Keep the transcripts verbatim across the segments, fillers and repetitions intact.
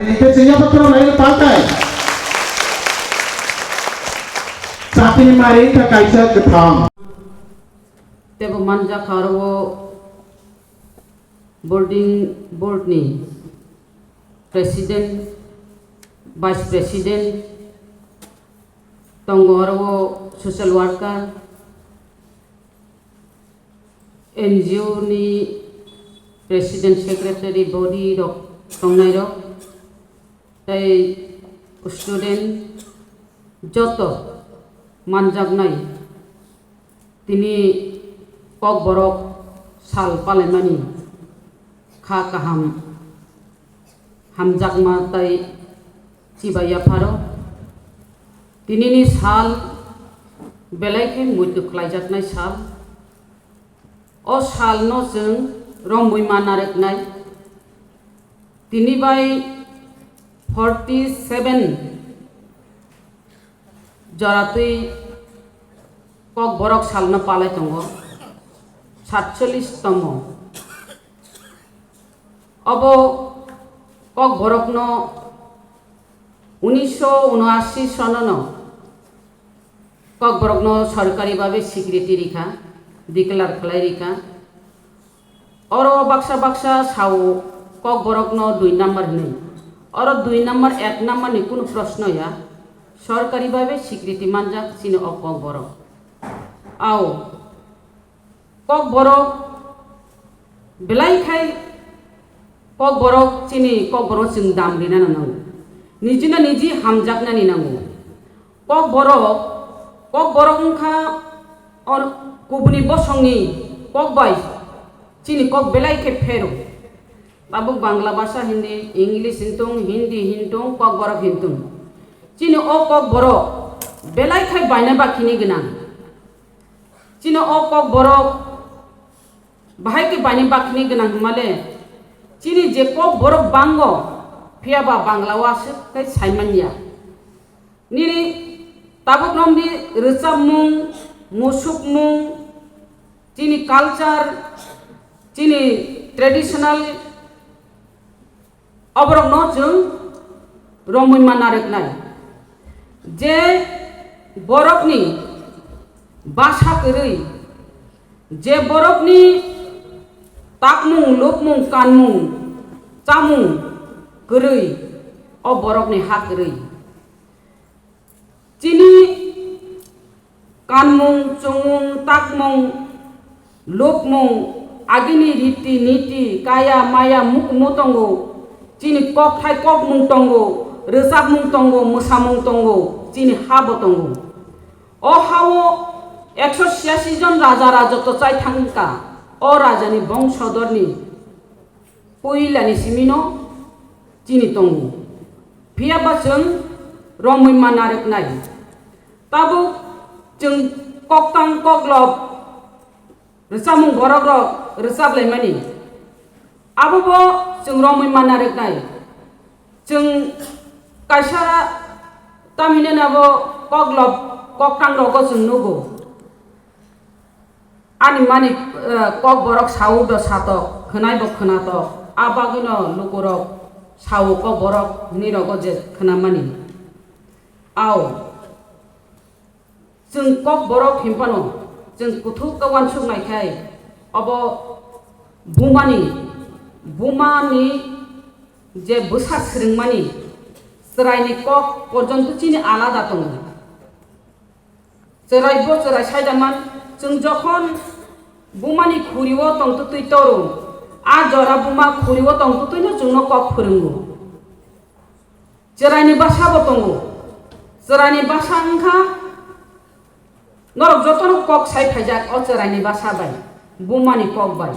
Tei chini yapha khorang nai paltai. Chapini mari wngkha kaisa kwthang. Tebo manjak aro boarding board ni president, vice president, tongo aro social worker, N G O ni president, secretary, body rok tongnai rok, tei student joto manjaknai tini Kokborok sal palaimani kha kaham hamjakma tei chibai yapharo. Tinini sal belai khe muitu khlaijaknai sal. O salno chwng romwi ma narwknai. Tini bai forty seven joratwi Kokborok salno palai tongo, satchollish tomo. Obo Kokborokno unisho unashi sonono Kokborokno sorkari babe sikriti rikha, declare khlai rikha. Oro baksa baksa sao Kokborokno dui number hinwi. Oro dui number, ek number ni kunu proshno ya. Sorkari babe sikriti manjak chini o Kokborok. Ao Kokborok belai khai Kokborok chini Kokborok chwng dam rinani nango. Nijino niji hamjaknani nango. Kokborok, Kokborok wngkha or kubuni bosongni kok bai chini kok belai khe phero. Tabuk Bangla bhasha, Hindi, English hintung, Hindi hintung, Kokborok hintung. Chini o Kokborok belai khai baina bakhini gwnang. Chini o Kokborok bahai khe baina bakhini gwnang hwnmale, chini je Kokborok bango, phiya ba Bangla o aswk khai saimanya. Nini tabuk romni rwchapmung, musukmung, chini culture, chini traditional, oborokno chwng romwi ma narwknai. Je borokni basa kwrwi, je borokni takmung, lukmung, kanmung, chamung kwrwi, o borokni ha kwrwi. Chini kanmung, chumung, takmung, lukmung, agini riti niti, kaya maya, mukumu tongo. Chini kokthai kokmung tongo, rwchapmung tongo, mwsamung tongo, chini habo tongo. O hao ekso chhiyasi jon raja rajotw chai thangkha. O rajani bongsodorni puilani simino chini tongo. Phiya ba chwng romwi ma narwknai. Tabuk chwng koktang koklop rwchapmung borokrok rwchaplaimani. Abobo chwng romwi ma narwknai. Chwng kaisa tamhinani abo koklop koktangrogo chwng nugo. Ani mani, eh, Kokborok sao do satok, khwnai bo khwnatok, a bagwino lukurok sao Kokborok hinwi rogo je khwnamani. Ao, chwng Kokborok hinphano, chwng kuthuk khe uansuk naikhai, obo bumani, bumani je bwsa swrwngmani, chwraini kok porjonto chini alada tongo. Chwrai bo chwrai saida man, chwng jokhon bumani khuriwo tongtwtwi toro, a jora buma khuriwo tongtwtwino chwngno kok phwrwngo. Chwraini basa bo tongo. Chwraini basa wngkha norok jotono kok sai phaijak o chwraini basa bai, bumani kok bai.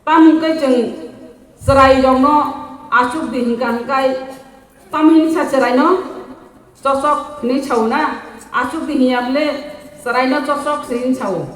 Tamo hwnkhe chwng chwrairokno achuk di hwnka hwnkhe, tamo hinsa chwraino chosok hinwi sao na, achuk di hinya bwle chwraino chosok se hin sao.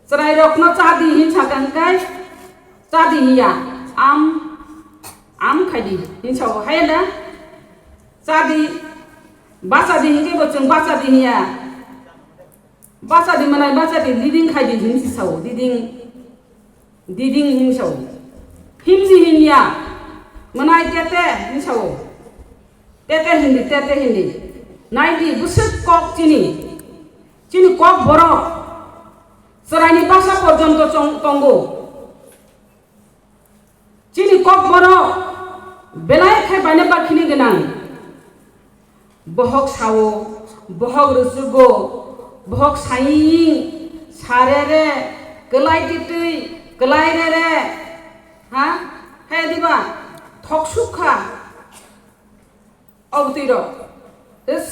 Chwrairokno cha di hin saka hwnkhe cha di hinya, am, am khai di hin sao, hai na? Cha di, bacha di hinkhe bo chwng bacha di hinya. Bacha di manai bacha di, diding khai di hin si sao, diding, diding hin sao. Himsi hinya, Mwnai tete hinwi sao. Tete hindi, tete hindi. Naidi bwswk kok chini. Chini kok borok. Chwraini basa porjonto chong-, tongo. Chini kok borok belai khe baina bakhini gwnang. Bohok sao, bohok rwchwgo, bohok saiying, sarere, kwlai titwi, kwlai rere, ha? He diba? Thok suk kha. Obwtwi rok.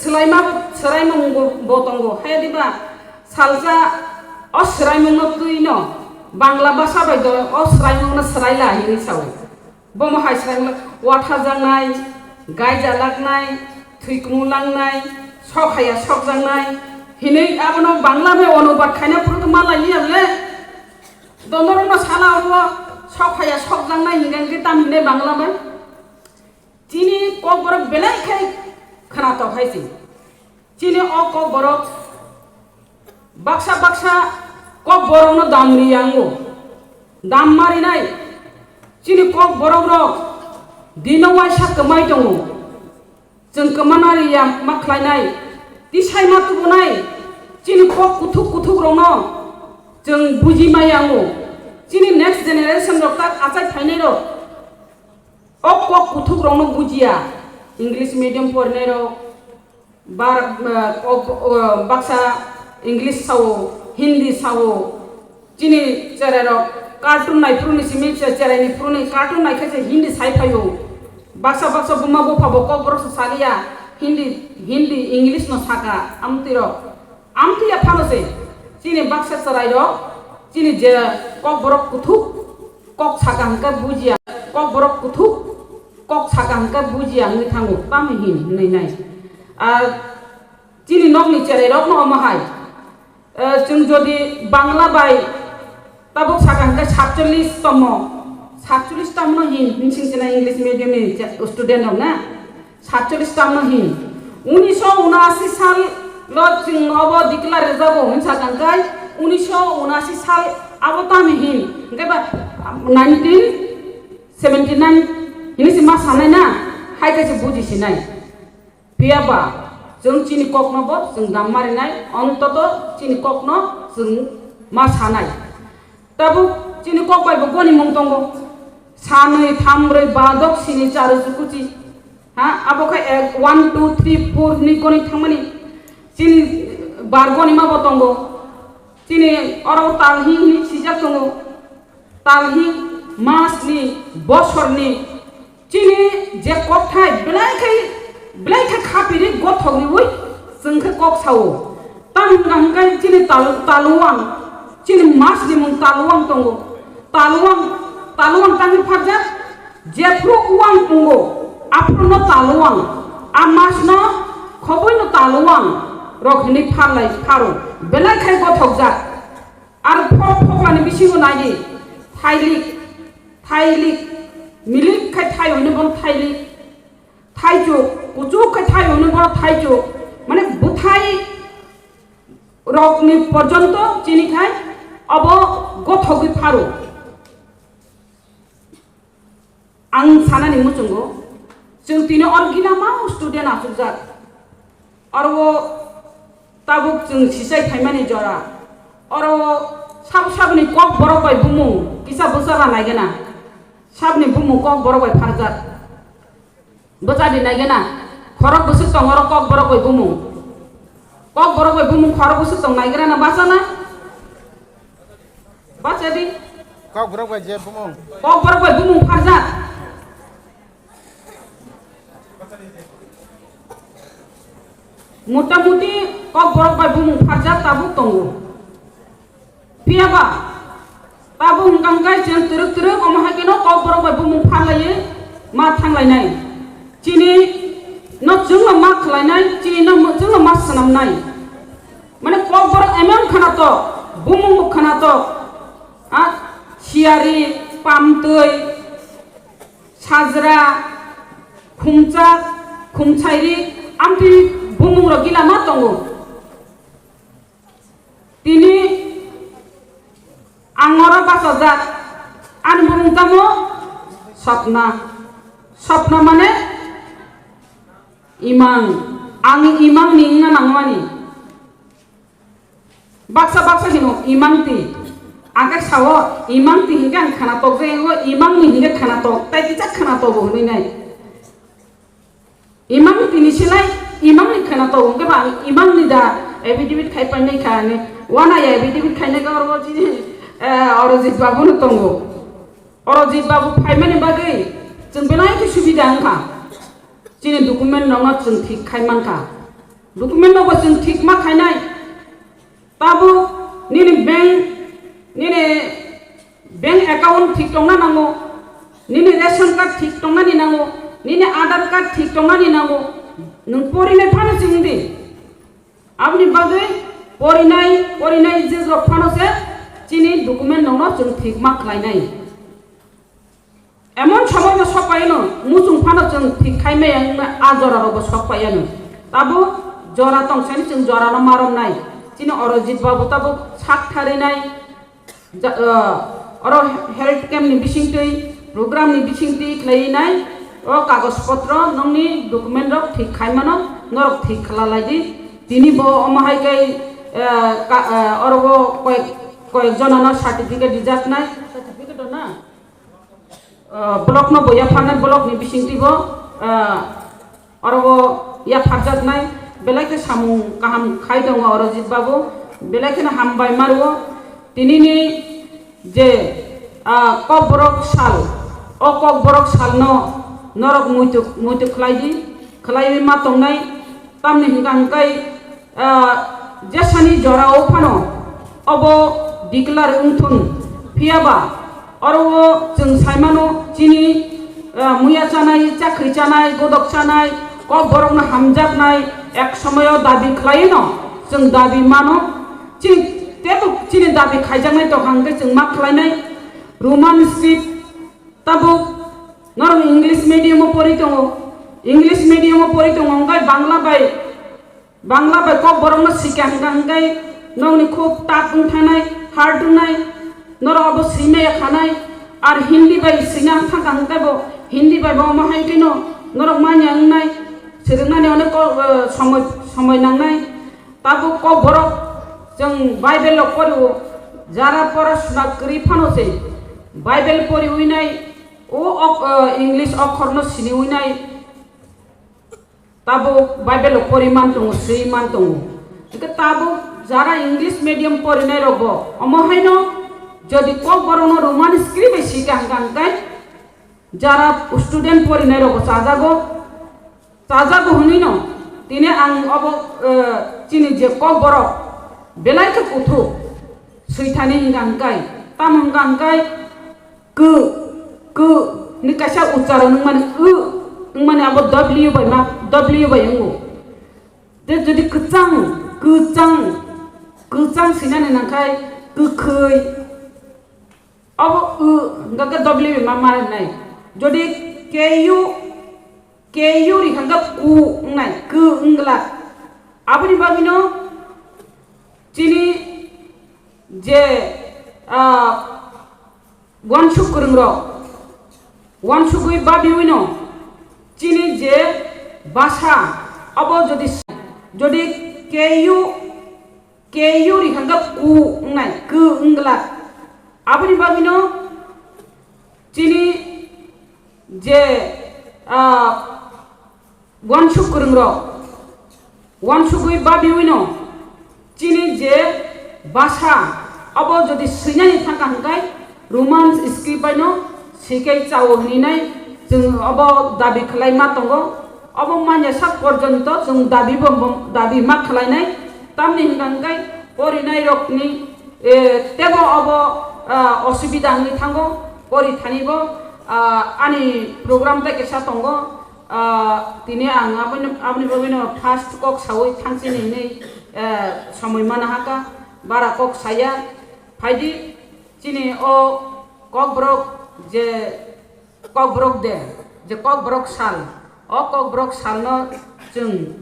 Swlaima bo, swraimung bo, bo tongo. He diba? Salsa o swraimungno twi no Bangla basa bai do o swraimungno swraila hinwi sao. Bomo hai swrang wathajaknai, gaijalaknai, thwikmu langnai, sok haya sokjaknai hinwi abono Bangla bai onubad khaina phuru khe malai liya le. Dondorokno sala oro sok haya sokjaknai hinga hingke tam hinai Bangla bai. Chini kokborok belai khai khwnatok hai se. Chini o kokborok baksa baksa kokborokno dam ri yango. Dam marinai. Chini kokborok rok dino waisa kwmai tongo. Chwng kwmana ri ya ma khlainai. Tisai ma tubunai. Chini kok kuthuk kuthuk rokno chwng buji ma yango. Chini next generation rok tak achai phainai rok. O kok kuthuk rokno bujiya. English medium porinai rok. Bar, eh, kok, eh, baksa English sao, Hindi sao, chini cherai rok cartoon nai phuru ni simi se cherai ni phuru ni cartoon nai khe se Hindi sai phaio. Baksa baksa buma bupha bo kok borok se saliya Hindi, Hindi, English no saka amtwi rok. Amtwi ya phano se chini baksa cherai rok chini je kok borok kuthuk kok saka hwnkhe bujiya, kok borok kuthuk kok saka hwnkhe bujiya wngwi thango, tamo hin hwnwi nai. Ar chini nokni cherai rokno omo hai, eh, chwng jodi Bangla bai tabuk saka hwnkhe satchollish tomo, satchollish tomo hin hinsing china English medium ni student rok na. Satchollish tamo hin. Unisho unasi sal lo chwng obo declare rejago hinsa tangkai. Unisho unasi sal abo tamo hin. Hingke ba nineteen seventy nine hini si ma sanai na. Hai kaisa buji sinai. Phiya ba chwng chini kokno bo chwng dam marinai. Ontoto chini kokno chwng ma sanai. Tabuk chini kok bai bo goni mung tongo. Sanwi, thambrwi, badok, sini, charu, chukuchi. Ha, abo khe ek, one, two, three, four ni goni thangmani. Chini bar goni ma bo tongo. Chini oro talhing ni sijak tongo. Talhing, mas ni, bosor ni. Chini je kokthai belai khai, belai khai khapiri gothok riwi chwng khe kok sao. Tam hwnka hwnkhe chini tal-, taluwang, chini mas ni mung taluwang tongo. Taluwang, taluwang tangwi pharjak, jephru uwang tongo, aphruno taluwang, a mas no khobwi no taluwang rok hinwi pharlai pharo. Belai khai gothokjak. Ar phok phoklani bisingo naidi, thailik, thailik, milik khai thai hwnwi bono thailik, thaichuk, kuchuk khai thai hwnwi bono thaichuk, mane bwthai rokni porjonto chini khai abo gothogwi pharo. Ang sanani muchungo, chwng tini or gila ma student achukjak. Oro tabuk chwng sisai phaimani jora. Oro sab sabni kok borok bai bumung kisa bwsa ba naigena. Sabni bumung kok borok bai pharjak. Bwsa di naigena. Khorok bwswk tong oro kok borok bai bumung. Kok borok bai bumung khorok bwswk tong naigena na basa na? Bacha di. Kok borok bai je bumung. Kok borok bai bumung pharjak. Mota moti kok borok bai bumung pharjak tabuk tongo. Phiya ba tabuk hwnkha hwnkhe chwng twrwk twrwk omo hai kheno kok borok bai bumung pharlaiwi ma thanglainai. Chini no chwngno ma khlainai, chini no chwngno ma swnamnai. Mane kokborok emon khwnatok, bumung bo khwnatok. A, siyari, pamtwi, sajra, khumchak, khumchairi, amtwi bumung rok gila ma tongo. Tini ang oro bachajak, ani bumung tamo Sapna. Sopna mane imang, ang imang ni wngna nangmani. Baksa baksa hino imang ti. Ang khe sao imang ti hinkhe ang khana tok jai, o imang ni hinkhe khana tok, tai kisa khana tok bo hwnwi nai. Imang tini silai, imang ni khana tok, hwnkhe ba ang imang ni da affidavit khai painai kha ani. Wana ya affidavit khainai kha oro chini, eh, Arojit Babu no tongo. Arojit Babu phaimani bagwi chwng belai khe subida wngkha. Chini document rokno chwng thik khai mankha. Document rokbo chwng thik ma khainai. Tabuk nini bank, nini bank account thik tongna nango, nini ration card thik tongnani nango, nini Aadhaar card thik tongnani nango, nwng porinai phano chwng di. Aboni bagwi porinai, porinai je rok phano se chini document rokno chwng thik ma khlainai. Emon somoino sokpaiano, muchung phano chwng thik khai maya wngna a jorarokbo sokpaiano. Tabuk jora tongsani chwng jorano maromnai. Chini Arojit Babu tabuk sak tharinai, ja-, ah, oro health camp ni bisingtwi, program ni bisingtwi khwlainai, o kagoj potro nokni document rok thik khai mano, norok thik khlalaidi. Tini bo omo hai khe, ah, ka-, ah, oro bo koyek, koyek jonano certificate rijaknai. Certificate na? Ah, block no bo yapharnai, block ni bisingtwi bo, ah, oro bo yapharjaknai, belai khe samung kaham khai tongo Arojit Babu, belai kheno hambai ma rwo. Tini ni je, ah, Kokborok sal, o Kokborok sal no norok muitu, muitu khlai di, khlaiwi ma tongnai, tamni hwnkha hwnkhe, ah, jesani jora o phano obo declare wngthun, phiya ba oro o chwng sai mano chini, ah, muya chanai, chakhwi chanai, godok chanai, Kokborok no hamjaknai ek somoyo dabi khlai no chwng dabi mano, chini tebo chini dabi khaijaknai tongkha hwnkhe chwng ma khlainai Roman script. Tabuk norok English medium o pori tongo, English medium o pori tongo, hwnkhe Bangla bai, Bangla bai Kokborok no sikha hwnkha hwnkhe nokni khub tough wng thanai, hard wngnai, norok abo swimaya khanai, ar Hindi bai swina thangkha hwnkhe bo Hindi bai bo omo hai kheno norok manya wngnai, swrwngmani onek ko-, eh, somoi, somoi nangnai. Tabuk Kokborok chwng Bible rok pori o, jara pora suna kwrwi phano se Bible pori winai, o ok-, eh, English okhor no sini winai, tabuk Bible rok pori man tongo, swi man tongo. Hwnkhe tabuk jara English medium porinai rok bo omo haino jodi Kokborok no Roman script bai sika hwnkha hwnkhe, jara student porinai rok bo chajago, chajago hwnwi no tini ang obo, eh, chini je Kokborok belai khe kuthuk swithani hwnkha hwnkhe, tamo hwnkha hwnkhe kw, kw ni kaisa ucharon wngmani, w wngmani abo W bai ma, W bai wngo. Tei jodi kwchang, kwchang, kwchang swinani nangkhai kwkhwi. Obo u, hwnkha khe W ma, ma rwnai. Jodi K U, K U ri hwnkha khe ku wngnai, ku wngla. Aboni bagwino chini je, ah, uansuk kwrwngrok, uansugwi babiwino chini je basa, abo jodi, jodi K U, K U ri hwnkha ku wngnai, ku wngla. Aboni bagwino chini je, ah, uansuk kwrwngrok, uansugwi babiwino chini je basa, abo jodi swinani thangkha hwnkhe Roman script baino sikai chao hwnwi nai chwng obo dabi khlai ma tongo. Obo manya sak porjonto chwng dabi bo, bo dabi ma khlainai. Tamni hwnkha hwnkhe porinai rokni, eh, tebo obo, ah, osubida wngwi thango. Pori thani bo, ah, ani program tei kisa tongo. Ah, tini ang aboni, aboni bagwino first kok sawi thangchini hinwi, eh, somoi mana haka, bara kok saya. Phaidi chini o Kokborok je Kokborok de, je Kokborok sal, o Kokborok salno chwng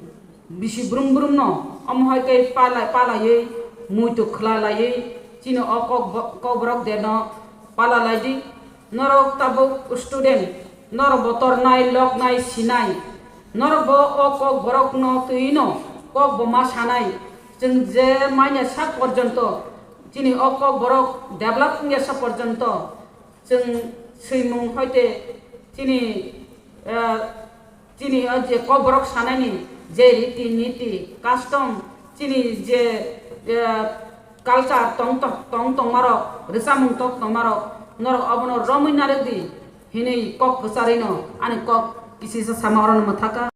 bisi brum brumno omo hai khe pala-, palaiwi muitu khwlalaiwi chini o Kokbo-, Kokborok deno palalaidi. Norok tabuk student, norok bo tornai, loknai, sinai, norok bo o Kokborok no twi no kok bo ma sanai. Chwng je manya sak porjonto chini o Kokborok develop wngya sak porjonto chwng swimung hoite chini, eh, chini o je Kokborok sanaini je riti niti, custom, chini je, eh, culture tong tong, tong tongmarok, rwchapmung tong tongmarok, norok obono romwi narwk di hinwi kok kwcharwi no ani kok kisisa sama orono mwthaka.